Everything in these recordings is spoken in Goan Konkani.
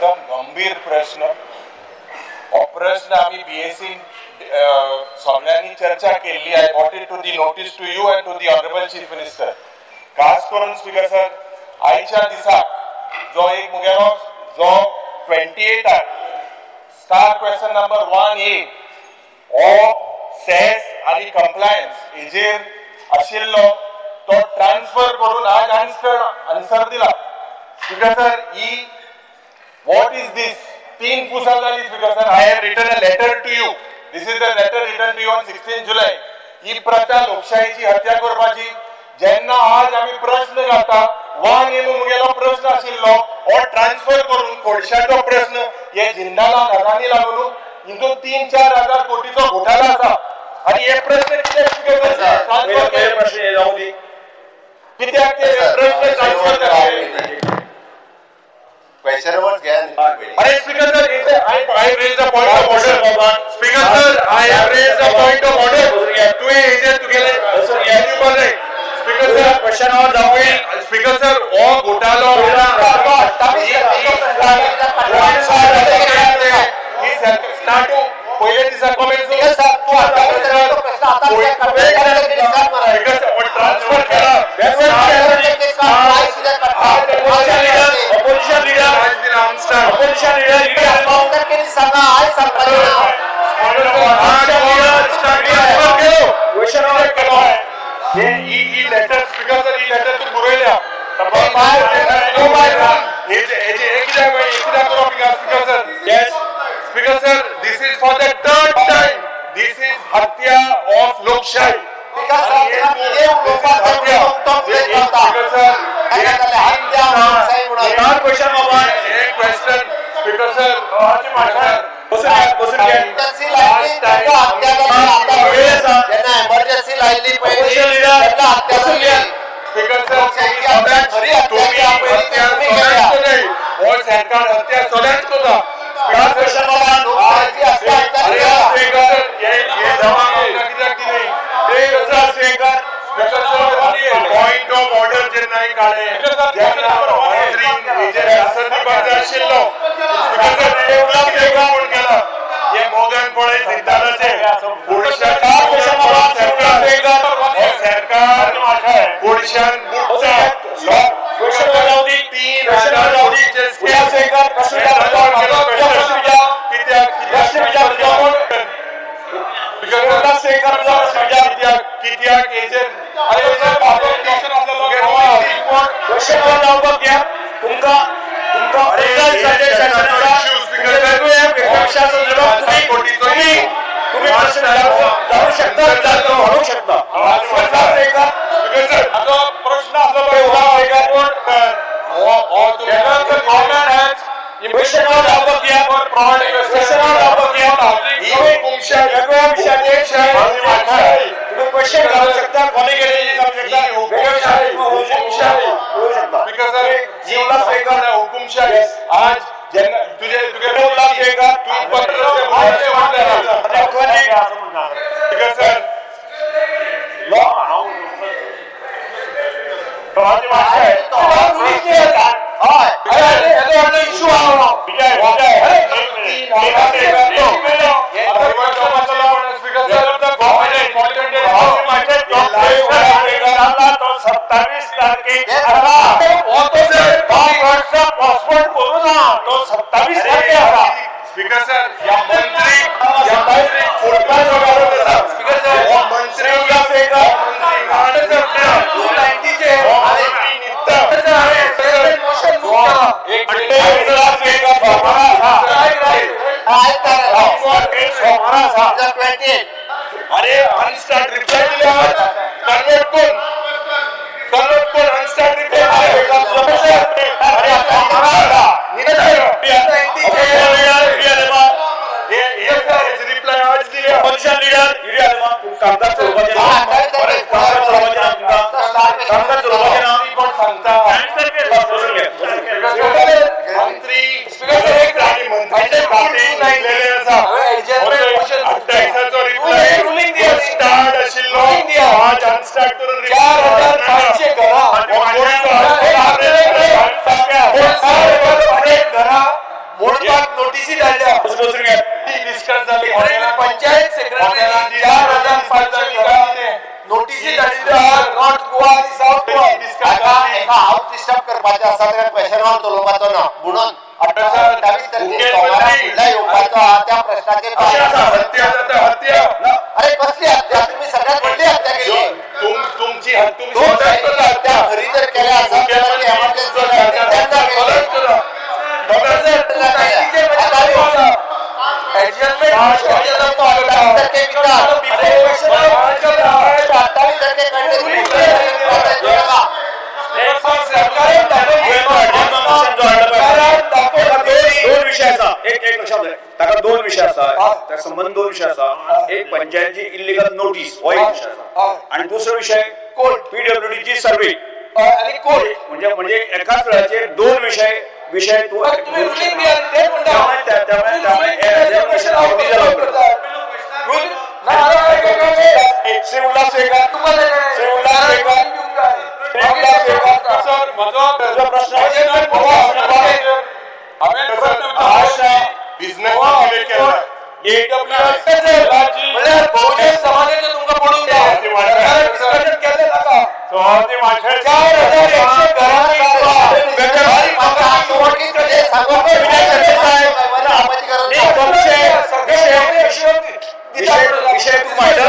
एकदम गंभीर प्रश्न. हो प्रश्न आमी बीएसी सगळ्यांनी चर्चा केल्ली. I brought it to the notice to you and to the honourable chief minister. खास करून स्पीकर सर, आयच्या दिसाक जो एक मुगेलो जो 28 स्टार क्वेश्चन नंबर 1A हो सेस आनी कंप्लायन्स हेजेर आशिल्लो तो ट्रान्सफर करून आज आन्सर दिला. Speaker sir, he what is this? 3 पुसां जाली speaker sir. I have written a letter to you. This is the letter written to you on 16 July. ही प्रथा लोकशाहीची हत्या करपाची. जेन्ना आज आमी प्रश्न घालता 1A मुगेलो प्रश्न आशिल्लो हो ट्रान्सफर करून कोळशाचो प्रश्न हे जिंदाला नगांनी लागून हितून 3-4 हजार कोटीचो घोटाळा आसा आनी हे प्रश्न कित्याक ट्रान्सफर केले? कित्याक ते प्रश्न ट्रान्सफर केले? Question was अरे speaker sir, I raise the point of order. Speaker sir, I have raise the point of order. तुवें हेजेर तुगेले स्पीकर सर क्वेश्चन our जावं. स्पीकर सर, हो घोटाळो पयले दिसा कमेंट ट्रान्सफर केला. Opposition leader letter speaker sir, ही लेटर तूं बरयल्या. Speaker sir, speaker sir, this is for the third time. This is हत्या ऑफ लोकशाही. Question speaker sir, emergency लायल्ली स्पीकर सर, हो सरकार हत्या सदांच करता. पॉइंट ऑफ ऑर्डर जेन्ना काडले मंत्री हेजेर आन्सर दिवपाक जाय आशिल्लो. कोण केला हे मोगान पळय सिद्धांताचे सरकार कोळशान बुडटा. 3,000 कोटीचे कित्याक हेजेर शकता. प्रश्न क्वेश्चन घालू शकता, हुकुमशाही आज जेन्ना तुजे तुगेले तूं पत्र सर सत्तावीस तारखेक पासपोर्ट करू ना तो 27 तारखे आसा. स्पीकर सर, या मंत्री मंत्री अरे अनस्टार्ट रिप्लाय दिल्या कन्वर्ट कोण कन्वर्ट कोण अनस्टार्ट रिप्लाय. रिप्लाय आज दिल्या. ऑपोजिशन लिडर कामकाज चलोवपाचें ना, कामकाज चलोवपाचें ना. कोण सांगता मंत्री रिप्लाय स्टार्ट आशिल्लो आज नोटीसी धाडिल्ल्यो आहा नॉर्थ गोवा आनी सावथ गोवा. एका हावस डिस्टर्ब करपाचें आसा जाल्यार क्वेश्चन आवर चलोवपाचो ना म्हणून 28 तारखेक सोमारा फुडल्या येवपाचो आहा त्या प्रश्नाचेर. हत्या जाता हत्या. अरे कसली हत्या? तुम्ही सगळ्यात व्हडली हत्या केली. तुमची हत्या खरी जर केल्या आसा जाल्यार एमर्जन्सी तेन्ना केली. दोन विषय आसा. एक एक लक्षात ताका दोन विषय आसा, त्या संबंद दोन विषय आसा. एक पंचायतीची इल्लीगल नोटीस हो एक विषय आसा आणि दुसरो विषय कोर्ट पीडब्ल्यूडीची सर्वे आणि कोर्ट. म्हणजे म्हणजे एकाच वेळाचेर दोन विषय विषय तू श्री उल्हास सर म्हजो प्रश्न बिझनेस म्हणल्यार बहुजन समाजाचे तुमकां पडूंक जाय. डिस्कशन केल्लें नाका. 4100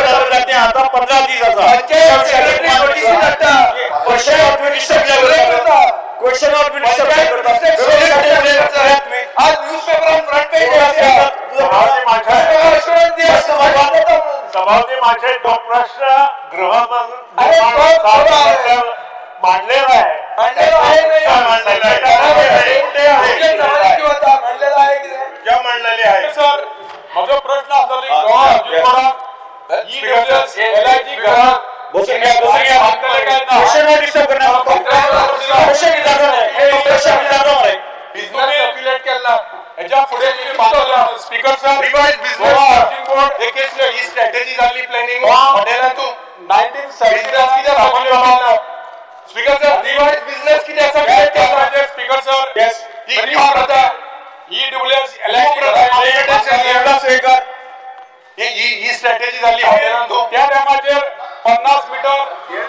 घरांनी आता 15 दीस आसा. क्वेश्चन आज न्यूज पेपरान फ्रंट पेज सभापती माशे तो प्रश्न गृह मांडलेला आहे. मांडलेले आहे सर. म्हजो प्रश्न आसलो गोवा एलआयजी घरात बसून घ्या बसून घ्या. क्वेश्चन डिस्टर्ब करणार. क्वेश्चन विचारतो मरे. बिझनेस अपिलेट केला हेच्या फुडें speaker sir revise business board हे केसले ही स्ट्रॅटेजी जाल्ली प्लॅनिंग हॉटेलान तूं 1970 कितें दाखोवलें. स्पीकर सर रिवायज बिझनेस कितें आसा केला स्पीकर सर. येस ही प्रथा ही डब्ल्यूएस एलआयजी ही स्ट्रॅटेजी जाल्ली हॉटेलान तूं त्या टायमाचेर 50 मीटर.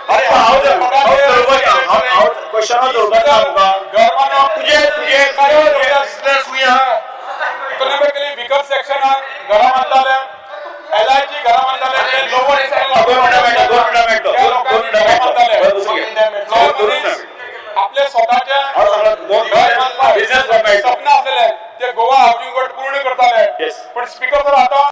अरे हांव क्वेश्चन तुजे तुजे इकॉनॉमिकली विकर सेक्शनाक घरां बांदताले, एलआयजी घरां बांदताले, लोवर आपले स्वताचे स्वप्न आसलेले ते गोवा हावसिंग बोर्ड पूर्ण करताले. पण स्पीकर सर आता